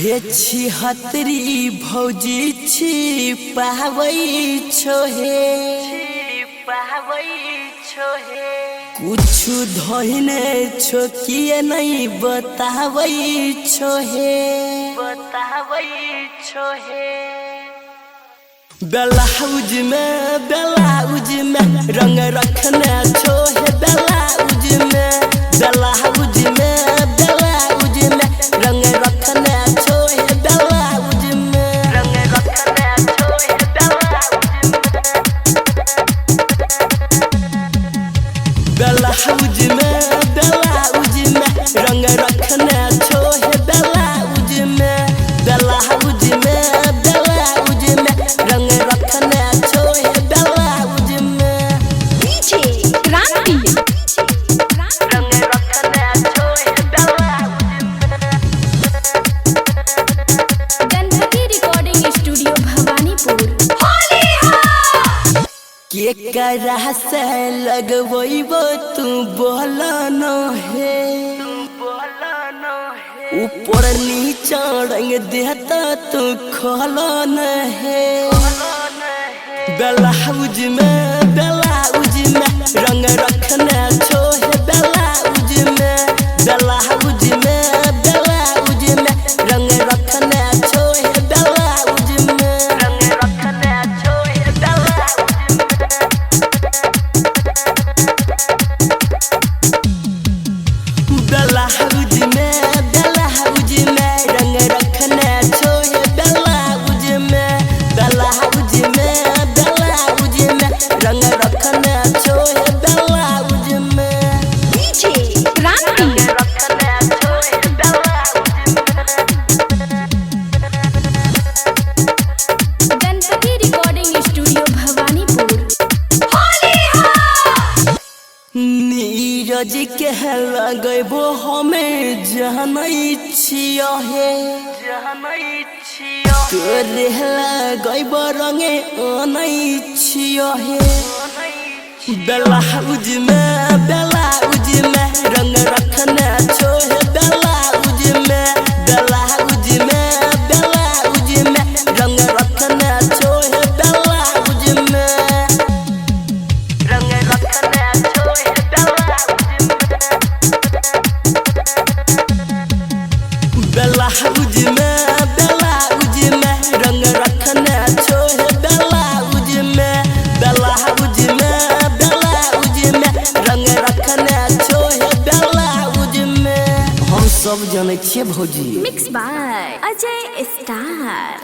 हे छिहत्तरी भौजी छी पावै छो हे, कुछु धोइने छो किए नहीं बतावै छो हे, ब्लाउज में रंग रखने छो हे, ब्लाउज में ब्लाउज में ब्लाउज में रंग रखने छो हे, ब्लाउज में रंग रखने छो हे, ब्लाउज में रंग रखने छो हे, ब्लाउज में ब्लाउज में ब्लाउज में रंग रखने छो हे, ब्लाउज में डीजे क्रांति रंग रखने छो हे, ब्लाउज में। Ganpati recording studio Bhawanipur. के करा से लगबैबो तू बोला न हे, ऊपर नीचा रंग देता तू खोला न हे, ब्लाउज में रंग रखने छो हे, ब्लाउज में ब्लाउज में ब्लाउज में रंग रखने छो हे, ब्लाउज में रंग रखने छो हे, ब्लाउज ब्लाउज में रंग रखने छो हे, ब्लाउज में ब्लाउज में ब्लाउज में रंग रखने छो हे, ब्लाउज में डीजे क्रांति रखने छो हे, blouse Ganpati recording studio Bhawanipur. Neeraj के लगैबो हमें जानै छियो हे, तोरे लगैबो रंगे अनै छियो हे, ब्लाउज में रंग रखने छो हे, ब्लाउज में ब्लाउज में ब्लाउज में रंग रखने छो हे, ब्लाउज में रंग रखने छो हे, ब्लाउज में रंग रखने छो हे, ब्लाउज में ब्लाउज में ब्लाउज में रंग रखने छो हे, ब्लाउज में। हम सब जनै छियै भौजी। Mix by Ajay star.